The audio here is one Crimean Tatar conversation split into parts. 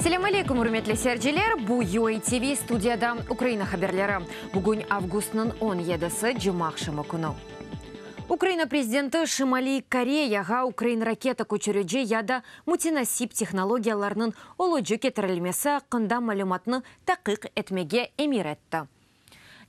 Selâm aleyküm, ürmetli seyirciler! Bu UATV studiyada Ukraina haberleri. Bugün avgustnıñ 17-si, cumaaqşamı künü. Ukraina prezidenti Şimaliy Koreyağa ukrain raketa köçürici ya da mütenasip tehnologiyalarnıñ olucı ketirilmesi aqqında malümatnı taqiq etmege emir etti.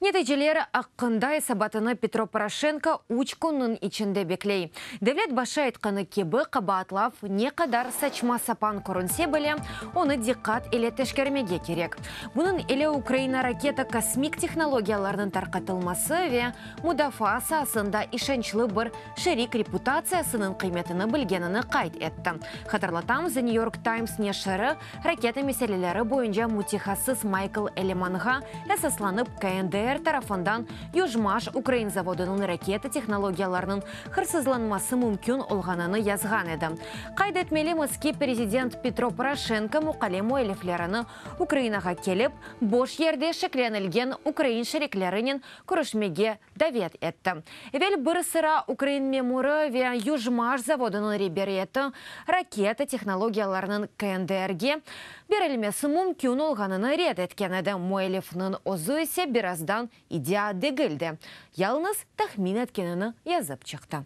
Neticeleri aqqında esabatını Petro Poroşenko üç künniñ içinde bekley. Devlet başı aytqanı kibi, qabaatlav ne qadar saçma-sapan körünse bile, onı diqqat ile teşkermege kerek. Bunıñ ile Ukraina raketa-kosmik tehnologiyalarnıñ tarqatılması ve mudafaa saasında işançlı bir şerik reputatsiyasınıñ qıymetini bilgenini qayd etti. Hatırlatamız, The New York Times neşiri raketa meseleleri boyunca mütehassıs Maykl Ellemanğa esaslanıp, KNDR tarafından Yujmaş ukrain zavodınıñ raketa tehnologiyalarınıñ hırsızlanması mümkün olğanını yazğan edi. Qayd etmelimiz ki, prezident Petro Poroşenko muqale müelliflerini Ukrainağa kelip, boş yerde şeklenilgen ukrain şeriklerinen körüşmege davet etti. Evel bir sıra ukrain memurı ve Yujmaş zavodınıñ reberiyeti raketa tehnologiyalarınıñ KNDR-ge berilmesi mümkün olğanını red etken edi, müellifniñ özü ise birazdan iddia degil de, yalıñız tahmin etkenini yazıp çıqtı.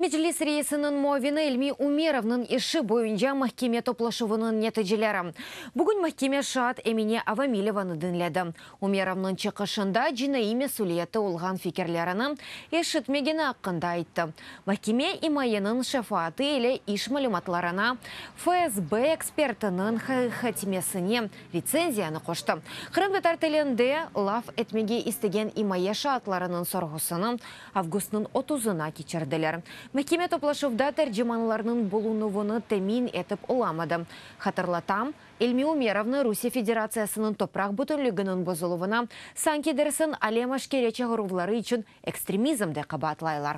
Meclis reisiniñ muavini İlmi Umerovnıñ işi boyunca mahkeme toplaşuvınıñ neticeleri. Bugün mahkeme şaat Emine Avamilevanı diñledi. Umerovnıñ çıqışında cinaiy mesüliyeti olğan fikirlerini eşitmegeni aqqında ayttı. Mahkeme imayeniñ şefaatı ile iş malümatlarına FSB ekspertiniñ hatimesine Retsenziyanı qoştı. Qırımtatar tilinde laf etmege istegen imaye şaatlarınıñ sorğusını avgustnıñ otuzına keçirdiler. Mahkeme toplaşuvda tercimanlarnıñ bulunuvını temin etip olamadı. Hatırlatam, İlmi Umerovnı Rusiye Federatsiyasınıñ topraq bütünliginiñ bozuluvına, sanki dersiñ alem aşkere çağıruvları içün ekstremizmde qabaatlaylar.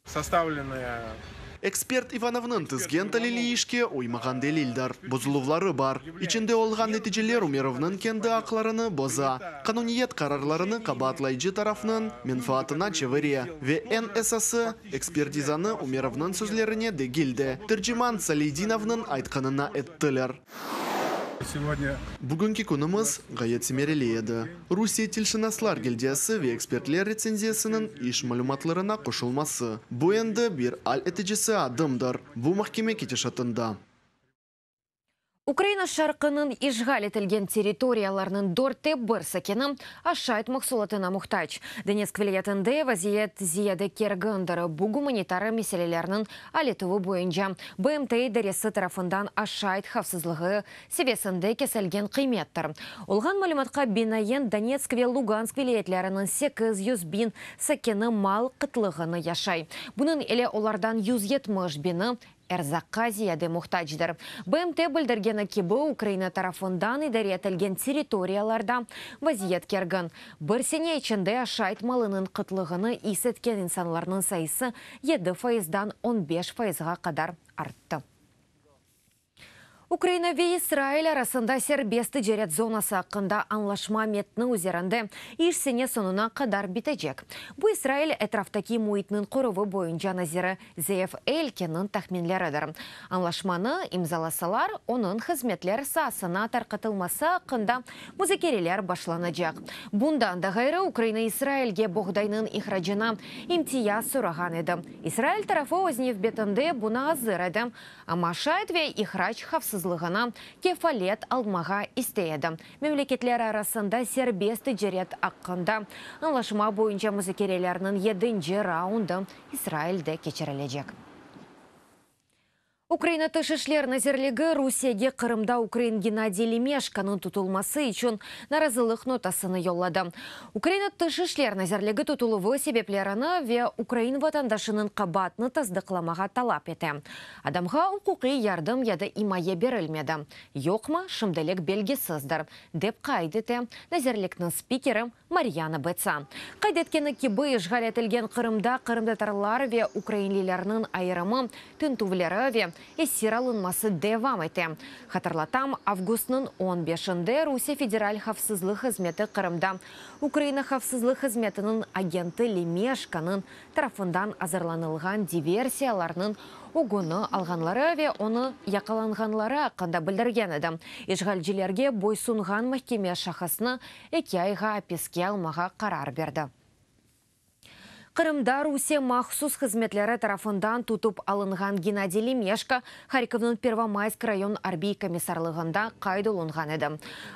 Sostavlennaya. Ekspert İvanovnıñ tizgen talili işke uymağan delildir. Bozuluvları bar. İçinde olğan neticeler Umerovnıñ kendi aqlarını boza, qanuniyet qararlarını qabaatlayıcı tarafnıñ menfaatına çevire ve eñ esası, ekspertizanı Umerovnıñ sözlerine degil de, terciman Saleydinovnıñ aytqanına ettiler. Bugünki künümiz ğayet semereli edi. Rusiye tilşınaslar gildiyası ve ekspertler retsenziyasınıñ iş malümatlarına qoşulması, bu endi bir al eticisi adımdır bu mahkeme ketişatında. Ukraina şarqınıñ işğal etilgen territoriyalarınıñ dörtte bir sakini aşayt mahsulatına muhtac. Donetsk vilâyetinde vaziyet ziyade kergindir. Bu gumanitar meselelerniñ al etüvi boyunca BMT idaresi tarafından aşayt havfsızlığı seviyesinde kesilgen qıymettir. Olğan malümatqa binaen, Donetsk ve Lugansk vilâyetleriniñ 800 biñ sakini mal qıtlığını yaşay. Bunıñ ile olardan 170 biñi erzaqqa ziyade muhtacdır. BMT bildirgeni kibi, Ukraina tarafından idare etilgen territoriyalarda vaziyet kergin. Bir sene içinde aşayt malınıñ qıtlığını is etken insanlarnıñ sayısı yedi fayızdan on beş fayızğa qadar arttı. Ukraina ve İsrail arasında serbest ticaret zonası aqqında añlaşma metni üzerinde iş sene soñuna qadar bitecek. Bu İsrail etraftaki müitniñ qoruvı boyunca naziri Zeev Elkinniñ tahminleridir. Añlaşmanı imzalasalar, onıñ hızmetler saasına tarqatılması aqqında muzakereler başlanacaq. Bundan da ğayrı, Ukraina İsrailge boğdaynıñ ihracına imtiyaz sorağan edi. İsrail tarafı öz nevbetinde buna azır edi, amma aşayt ve ihrac havfsızlığına kefalet almağa istey edi. Memleketler arasında serbest ticaret aqqında añlaşma boyunca muzakerelerniñ yedinci raundı İsrailde keçirilecek. Ukraina Tış işler nazirligi Rusiyege Qırımda ukrain Gennadiy Lımeşkonıñ tutulması içün narazılıq notasını yolladı. Ukraina Tış işler nazirligi tutuluvı sebeplerini ve ukrain vatandaşınıñ qabaatını tasdıqlamağa talap ete. Adamğa uquqiy yardım ya da imaye berilmedi, yoqmı, şimdilik belgisizdir, dep qayd ete nazirlikniñ spikeri Maryana Betsa. Qayd etkeni kibi, işğal etilgen Qırımda qırımtatarlar ve ukrainlilerniñ ayırımı, tintüvleri ve. Esir alınması devam ete. Hatırlatam, avgustnıñ on beşinde Rusiye Federal havfsızlıq hızmeti Qırımda Ukraina havfsızlıq hızmetiniñ agenti Lemeşkonıñ tarafından azırlanılğan diversiyalarnıñ ögüni alğanları ve onı yaqalanğanları aqqında bildirgen edi. İşğalcilerge boysunğan mahkeme şahısnı eki ayğa apiske almağa qarar berdi. Qırımda Rusiye mahsus hızmetleri tarafından tutıp alınğan Gennadiy Lemeşko Harkovnıñ Pervomaysk rayon arbiy komissarlığında qayd olunğan edi.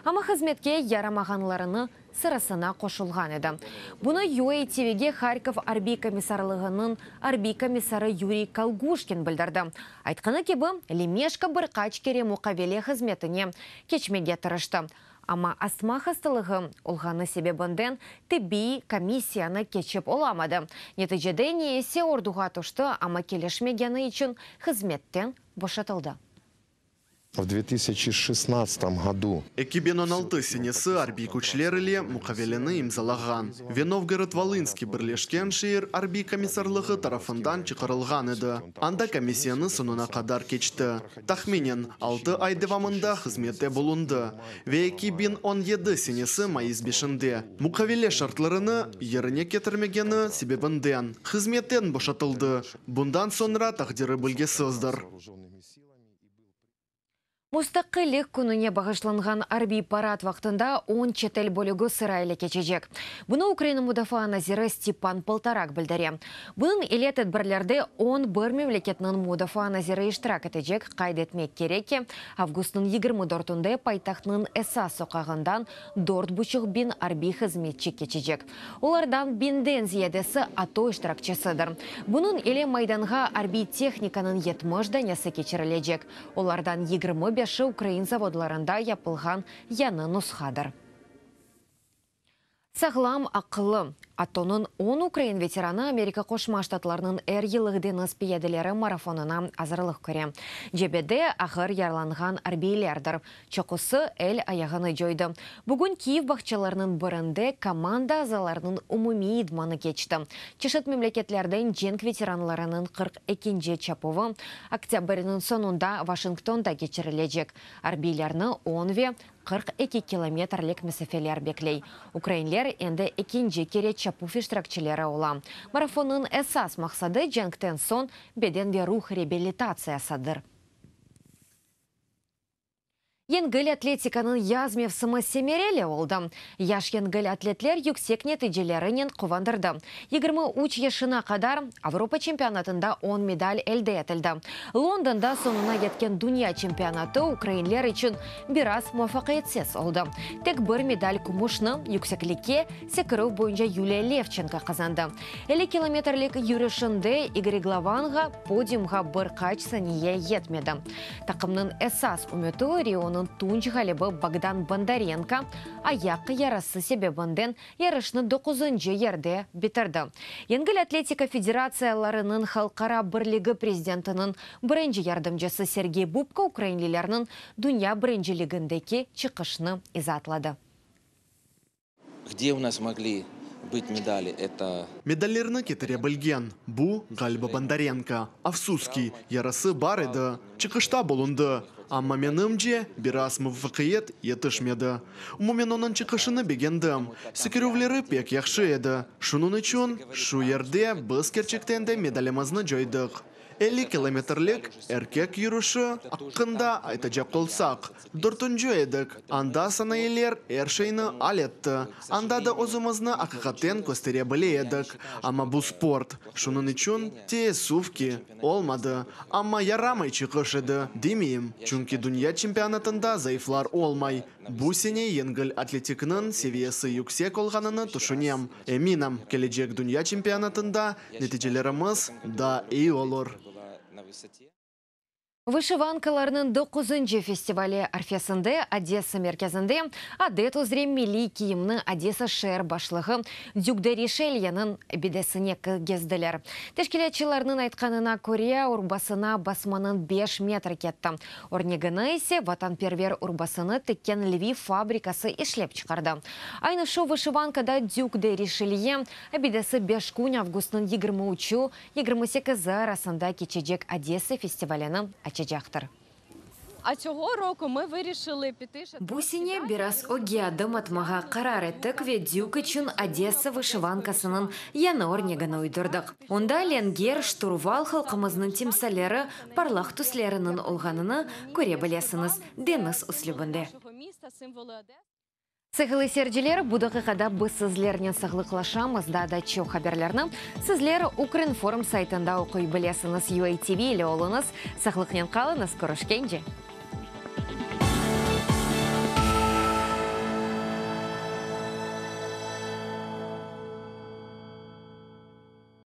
Amma hızmetke yaramağanlarını sırasına qoşulğan edi. Bunı UA TVge Harkov arbiy komissarlığınıñ arbiy komissarı Yuriy Kolguşkin bildirdi. Aytqanı kibi, Lemeşko bir qaç kere muqavele hızmetine keçmege tırıştı. Amma astma hastalığı olğanı sebebinden tibbiy komissiyanı keçip olamadı. Neticede ne ise orduğa tüşti, amma kelişmegeni içün hızmetten boşatıldı. В 2016 году 2016 senesi arbiy küçler ile muqaveleni imzalağan ve Novgorod-Volınskiy birleşken şeer arbiy komissarlığı tarafından çıqarılğan edi. Anda komissiyanı soñuna qadar keçti. Tahminen 6 ay devamında hızmette bulundı ve 2017 senesi mayıs beşinde muqavele şartlarını yerine ketirmegeni sebebinden hızmetten boşatıldı. Bundan soñra taqdiri belgisizdir. Mustaqillik kününe bağışlanğan arbiy parad vaqtında 10 çetel bölügi sıra ile keçecek. Bunı Ukraina Mudafaa naziri Stepan Poltorak bildire. Bunıñ ile tedbirlerde 11 memleketniñ mudafaa naziri iştirak etecek. Qayd etmek kerek ki, avgustnıñ 24-ünde paytahtnıñ esas soqağından 4500 arbiy hızmetçi keçecek. Olardan biñden ziyadesi ATO iştirakçisidir. Bunıñ ile Maydanğa arbiy tehnikanıñ 70 danesi keçirilecek. Olardan 25-i ukrain zavodlarında yapılğan yañı nushadır. Sağlam aqıllı. ATOnıñ 10 ukrain veteranı Amerika Qoşma Ştatlarınıñ er yıllıq deñiz piyadeleri marafonına azırlıq köre. Cebede ağır yaralanğan arbiylerdir. Çoqusı el ayağını coydı. Bugün Kiyev bağçalarınıñ birinde komanda azalarınıñ umumiy idmanı keçti. Çeşit memleketlerden cenk veteranlarınıñ 42-nci çapuvı oktâbrniñ soñunda Washingtonda keçirilecek. Arbiylerni 10 ve 42 kilometrlik mesafeler bekley. Ukrainler endi ekinci kere çapuv iştirakçileri ola. Marafonnıñ esas maqsadı cenkten soñ beden ve ruh reabilitatsiyasıdır. Yengil atletikanıñ yaz mevsimi semereli oldı. Yaş yengil atletler yüksek neticelerinen quvandırdı. 23 yaşına qadar Avropa çempionatında 10 medal elde etildi. Londonda soñuna yetken dünya çempionatı ukrainler içün biraz muvafaqiyetsiz oldı. Tek bir medal kümüşni yükseklikke sekirüv boyunca Yuliya Levçenko qazandı. 50 kilometrlik yürüşinde İgor Glovanğa podiumğa bir qaç saniye yetmedi. Taqımnıñ esas ümüti Rionıñ tunç ğalibi Bogdan Bondarenko ayaq yarası sebebinden yarışnı doquzıncı yerde bitirdi. Yengil atletika federatsiyalarınıñ halqara birligi prezidentiniñ birinci yardımcısı Sergey Bubka ukrainlilerniñ dünya birinciligindeki çıqışını izaatladı. Где у нас могли быть медали? Это Medallerni ketire bilgen. Bu, ğaliba Bondarenko. Afsus ki, yarası bar edi. Çıqışta bulundı. Amma menimce, biraz muvafaqiyet yetişmedi. Umumen onıñ çıqışını begendim. Sekirüvleri pek yahşı edi. Şunıñ içün şu yerde biz kerçekten de medalimizni coydıq. 50 kilometrlik erkek yürüşi aqqında aytacaq olsaq, dörtünci edik. Anda sanayiler er şeyni al etti. Anda da özümizni aqiqaten köstere bile edik. Amma bu sport. Şunıñ içün teessüf ki, olmadı. Amma yaramay çıqış edi, demeyim. Çünki dünya çempionatında zayıflar olmay. Bu sene yengil atletikniñ seviyesi yüksek olğanını tüşünem. Eminim, kelecek dünya çempionatında neticelerimiz daa eyi olur. была на высоте. Vışıvankalarnıñ 9. festivali arfesinde Odessa merkezinde adet üzre milliy kiyimni Odessa şeer başlığı Dük de Rişelyeniñ abidesine kiyizdiler. Teşkilâtçılarnıñ aytqanına köre urbasına basmanıñ 5 metr ketti. Örnegini ise vatanperver urbasını tikken Lviv fabrikası işlep çıqardı. Aynı şu vışıvankada Dük de Rişelye abidesi 5 kün avgustnıñ 23-ü 28-i arasında keçecek Odessa festivalini açacaq. Açacaqtır. А цього року ми вирішили піти ще Bu sene biraz ögge adım atmağa qarar ettik ve Dük içün Odessa vışivankasınıñ yañı örnegini uydurdıq. Onda lenger, şturval, halqımıznıñ timsalleri, parlaq tüsleriniñ olğanını köre bilesiñiz, deñiz üslübinde. нашого міста, символи Одеси. Sayğılı seyirciler, bu daqiqada biz sizlernen sağlıqlaşamız. Daa da çoq haberlerni sizler Ukrinform saytında oquy bilesiñiz. UATV ile oluñız. Sağlıqnen qalıñız. Körüşkence.